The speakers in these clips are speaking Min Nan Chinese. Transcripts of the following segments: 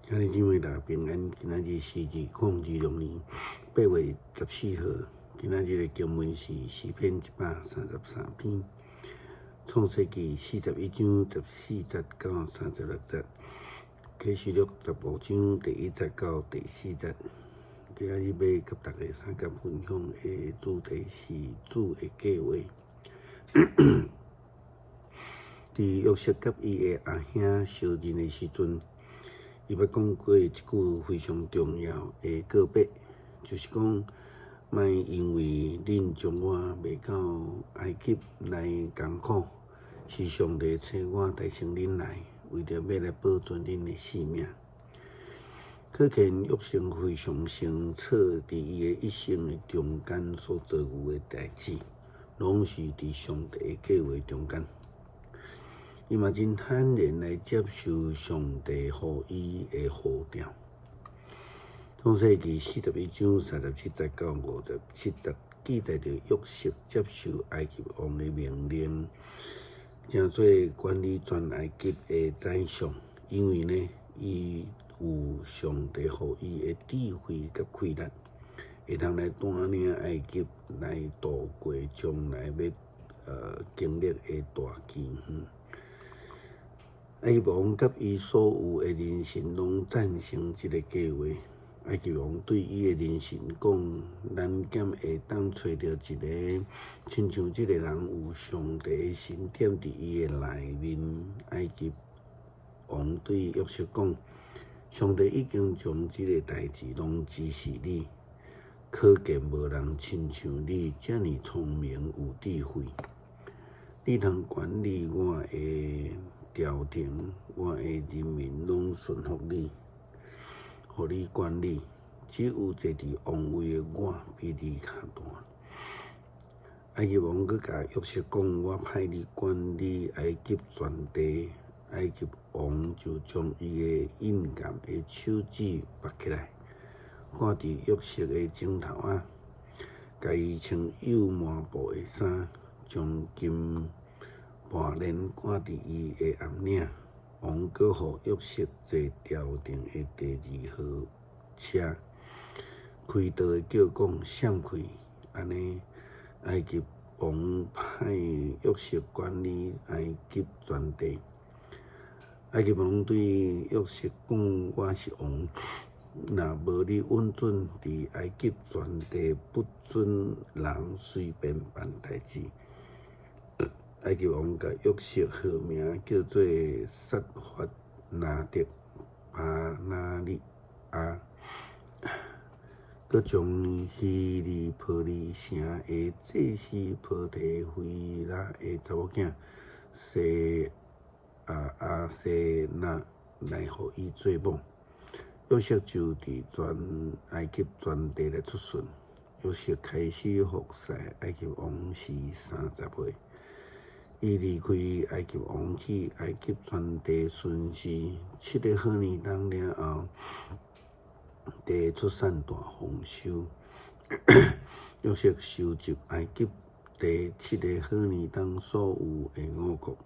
兄弟姊妹大家平安，今仔日是2026年8月14號，今仔日的經文是詩篇133篇，創世記41章14節到36節，啟示錄15章第1節到第4節。今仔日欲佮大家相共分享的主題是主的計劃。佇約瑟佮伊的阿兄相認的時陣，伊捌講過一句非常重要的告白，就是講，莫因為恁將我賣到埃及來艱苦，是上帝差我代先恁來，為著欲來保存恁的性命。可見約瑟非常清楚，佇伊的一生的中間所遭遇的代誌，攏是佇上帝的計劃中間。伊嘛真坦然來接受上帝予伊的呼召。創世記41章37節到57節記載著約瑟接受埃及王的命令，成做管理全埃及的宰相。因為呢，伊有上帝予伊的智慧佮氣力，會通來帶領埃及來度過將來欲經歷的大饑荒。埃及王佮伊所有的人臣攏贊成這个計劃。埃及王對伊的人臣講：咱敢會當揣著一个親像這个人有上帝的神踮佇伊的內面。埃及王對約瑟講：上帝已經將這个代誌攏指示你，可見無人親像你遮爾聰明有智慧，你通管理我的朝廷，我的人民攏順服你，予你管理。只有坐佇王位的我比你較大。埃及王閣共約瑟講：我派你管理埃及全地。埃及王就將伊的印鑑的手指縛起來，掛佇約瑟的指頭仔，共伊穿幼麻布的衫，將金盤鏈掛佇伊的頷領。王閣予約瑟坐朝廷的第二號車，開道的叫講閃開，按呢，埃及王派約瑟管理埃及全地。埃及王對約瑟講：我是王，若無你允准，佇埃及全地不准人隨便辦代誌。埃及王共約瑟號名叫做薩法拿特巴拿利亞，閣將希利波利城的祭司波提非拉的查某囝西阿西納來予伊做某。約瑟就佇全埃及全地來出巡。約瑟開始服侍埃及王時30歲。伊離開埃及王去埃及全地巡視7個好年冬了後，地出產大豐收。約瑟收集埃及地七个好年冬所有的五穀，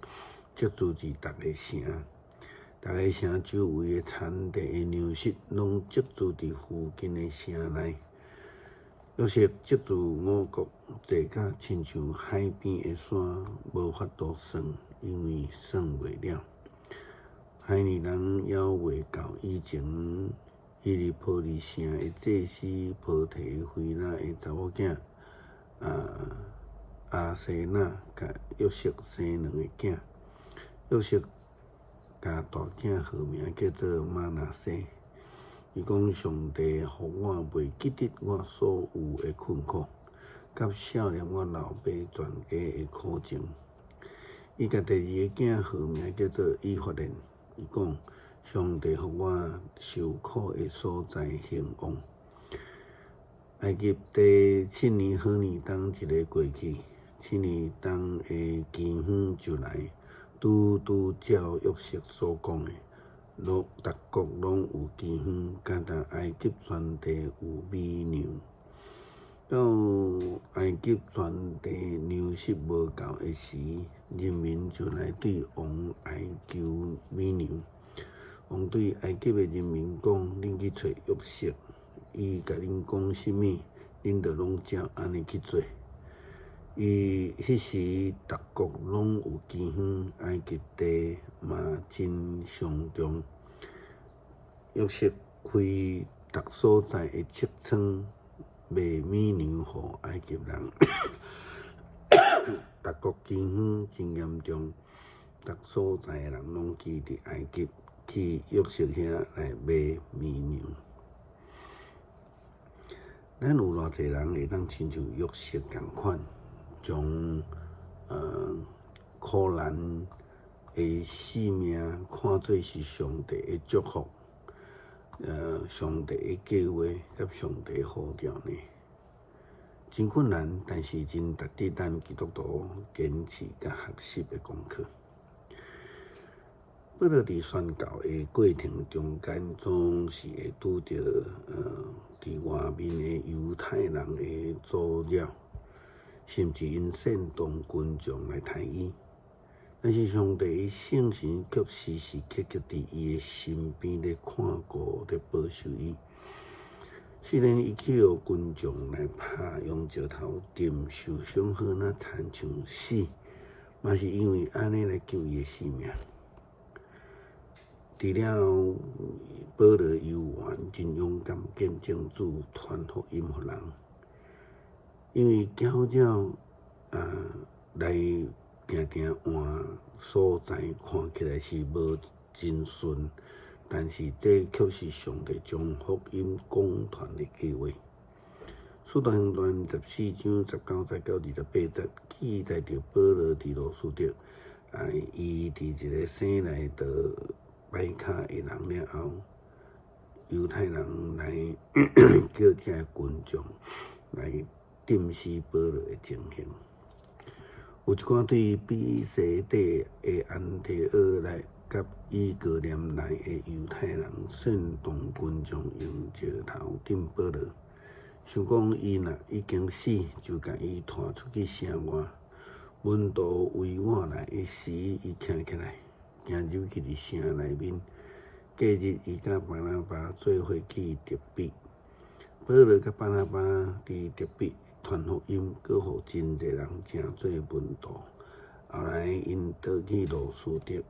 積贓佇逐个城，逐个城周圍的產地的糧食，攏積贓佇附近的城內。約瑟積贓五穀，濟甲親像海邊的沙，無法度算，因為算袂了。海年冬猶未到以前，希利波利城的祭司波提非拉的查某囝阿西納共約瑟生兩个囝。約瑟共大囝號名叫做瑪拿西。伊講上帝予我袂記得我所有的困苦，佮赦免我老爸全家的苦情。伊共第二個囝號名叫做以法蓮。伊講上帝予我受苦的所在興旺。埃及地七年好年冬一个過去，七年冬的饑荒就來，拄拄照約瑟所講的，攏逐國攏有饑荒，干焦埃及全地有米糧。到埃及全地糧食無夠的時，人民就來對王哀求米糧。王對埃及的人民講：恁去揣約瑟，伊共恁講啥物，恁就攏照按呢去做。伊彼時，逐國攏有饑荒，埃及地嘛真傷重。約瑟開逐所在的粟倉，賣米糧予埃及人。逐國饑荒真嚴重，逐所在的人攏去佇埃及去約瑟遐來買米糧。咱有偌濟人會當親像約瑟仝款，將苦難的性命看做是上帝的祝福，上帝的計劃佮上帝的呼召呢？真困難，但是真值得咱基督徒堅持佮學習的功課。保羅佇宣教的過程中間，總是會拄著佇外面的猶太人的阻擾，甚至𪜶煽動群眾來刣伊。但是上帝的聖神卻時時刻刻佇伊的身邊咧看顧、咧保守伊。雖然伊去予群眾來拍，用石頭釘，受傷好若親像死，嘛是因為按呢來救伊的性命。除了保羅猶原真勇敢見證主傳福音予人，因為攪擾啊來定定換所在，看起來是無真順，但是這卻是上帝將福音廣傳的計劃。使徒行傳14章19節到28節記載著保羅佇路斯特，啊，伊佇一个生來就跛跤的人了後，猶太人來叫這个群眾來釘死保羅的情形。有一寡對彼西底的安提阿來佮以哥念來的猶太人，煽動群眾用石頭釘保羅，想講伊若已經死，就共伊拖出去城外。門徒圍我來的時，伊徛起來，行入去佇城內面。隔日，伊佮巴拿巴做伙去德比。保羅佮巴拿巴佇德比傳福音，閣予真濟人成做門徒。後來，𪜶倒去路斯特、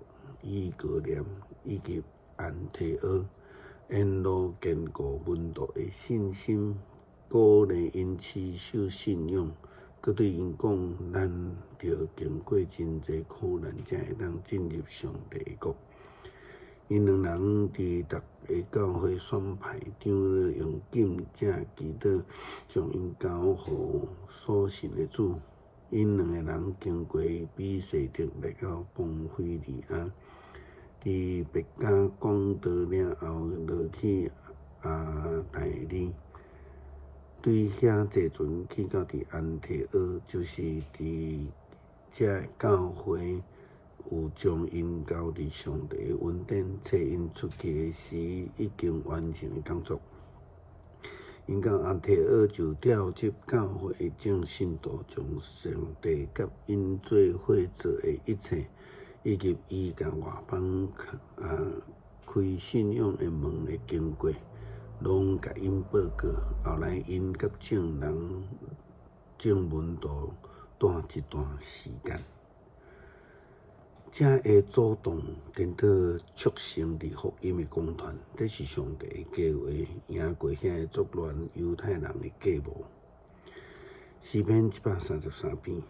以哥念以及安提阿，沿路堅固門徒的信心，鼓勵𪜶持守信仰，閣對𪜶講：咱著經過真濟苦難，才會當進入上帝的國。𪜶兩人佇逐个教會選派長老，用禁食祈禱，將𪜶交予所信的主。𪜶兩个人經過彼西底來到磅非利亞，佇別迦講道了後，落去阿大利，對遐坐船去到佇安提阿，就是佇遮教會有將𪜶交佇上帝的恩典，差𪜶出去的時已經完成的工作。𪜶到安提阿就調集教會的眾信徒，將上帝佮𪜶做伙做的一切，以及伊共外邦開信仰的門的經過，攏共𪜶報告。後來𪜶佮眾人眾門徒蹛一段時間。這个主動顛倒促成佇福音的廣傳，這是上帝的計劃，贏過遐个作亂猶太人的計謀。詩篇133篇，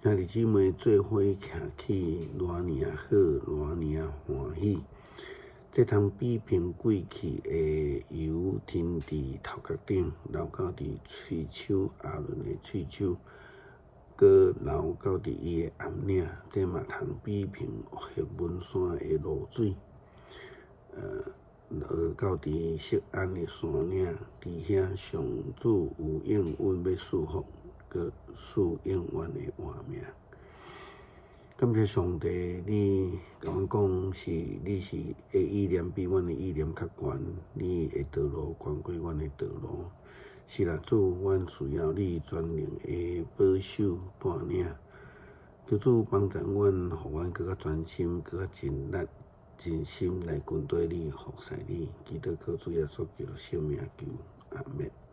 兄弟姊妹做伙徛起，偌爾仔好，偌爾仔歡喜。這通比蘋過去的油停佇頭殼頂，流到佇喙鬚亞倫的喙鬚，閣流到佇伊的頷領，這嘛通比平黑門山的露水，落到佇錫安的山嶺，佇遐上主有應允欲賜福，閣賜永遠的活命。感謝上帝，你共阮講是你是的意念比阮的意念較懸，你的道路懸過阮的道路。是啦，主，阮需要你全能的保守帶領。求主幫助阮，予阮閣較專心，閣較盡力，真心來跟綴你、服侍你，祈禱靠主耶穌基督聖名求，阿們。